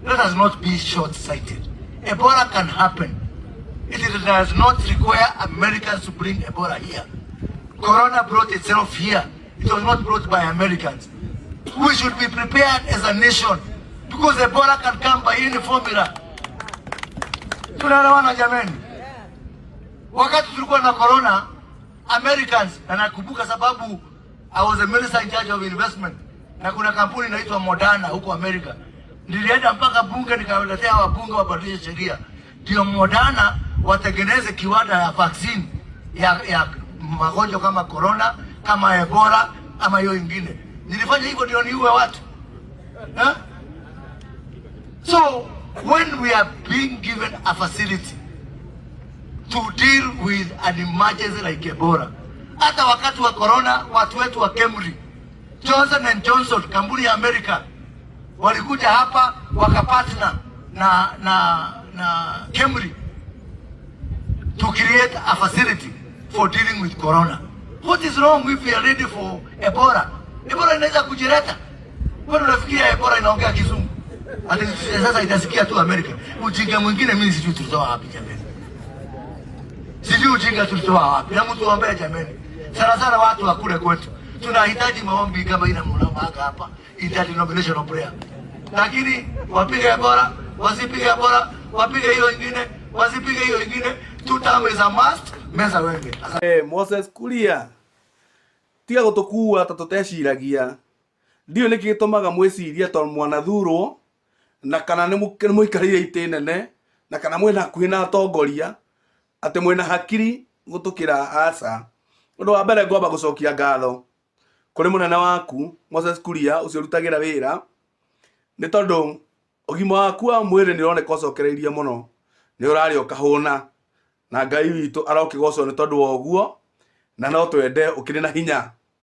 Let us not be short-sighted. Ebola can happen. It does not require Americans to bring Ebola here. Corona brought itself here. It was not brought by Americans. We should be prepared as a nation because Ebola can come by any formula. Tunaelewana jameni? Wakati tulikuwa na corona, Americans, na nakumbuka sababu I was a minister in charge of investment, na kuna kampuni inaitwa Moderna huko Amerika. Nilienda mpaka bunge nikawaletea wabunge wabadilishe sheria, ndio Moderna watengeneze kiwanda ya vaccine ya magonjwa kama corona, kama Ebola ama hiyo ingine. Nilifanya hivyo ndio niue watu huh? So when we are being given a facility to deal with an emergency like Ebola. Hata wakati wa corona watu wetu wa Kemri, Johnson and Johnson, kampuni ya Amerika, walikuja hapa wakapartner na Kemri to create a facility for dealing with corona. What is wrong if we are ready for Ebola? Ebola inaweza kujileta. Wewe unafikiria Ebola inaongea Kizungu? Ati sasa itasikia tu Amerika. Ujinga mwingine mimi sijui tulitoa wapi jamani. Sijui ujinga tulitoa wapi. Na mtu ombea jamani. Sana sana watu wa kule kwetu. Tunahitaji maombi kama ina mnaombaga hapa. Interdenominational prayer. Lakini wapige Ebola, wasipige Ebola, wapige hiyo ingine, wasipige hiyo ingine. Two term is a must, meza wembe. Asante. Eh, Moses Kuria tiga gũtũkua ta tũteciragia. Ndiũĩ nĩkĩ gĩtũmaga mwĩcirie tondũ mwanathurwo na kana nĩ mũikarĩire itĩ nene na kana mwĩna hakuhĩ na atongoria atĩ mwĩna hakiri gũtũkĩra. Aca. Ũndũ wa mbere, ngwamba gũcokia ngatho kũrĩ mũnene waku Moses Kuria, ũcio ũrutagĩra wĩra, nĩ tondũ ũgima waku wa mwĩrĩ nĩ ũroneka ũcokereirie mũno, nĩ ũrarĩa ũkahũna, na Ngai witũ arokĩgocwo nĩ tondũ wa ũguo, na no twende ũkĩrĩ na hinya.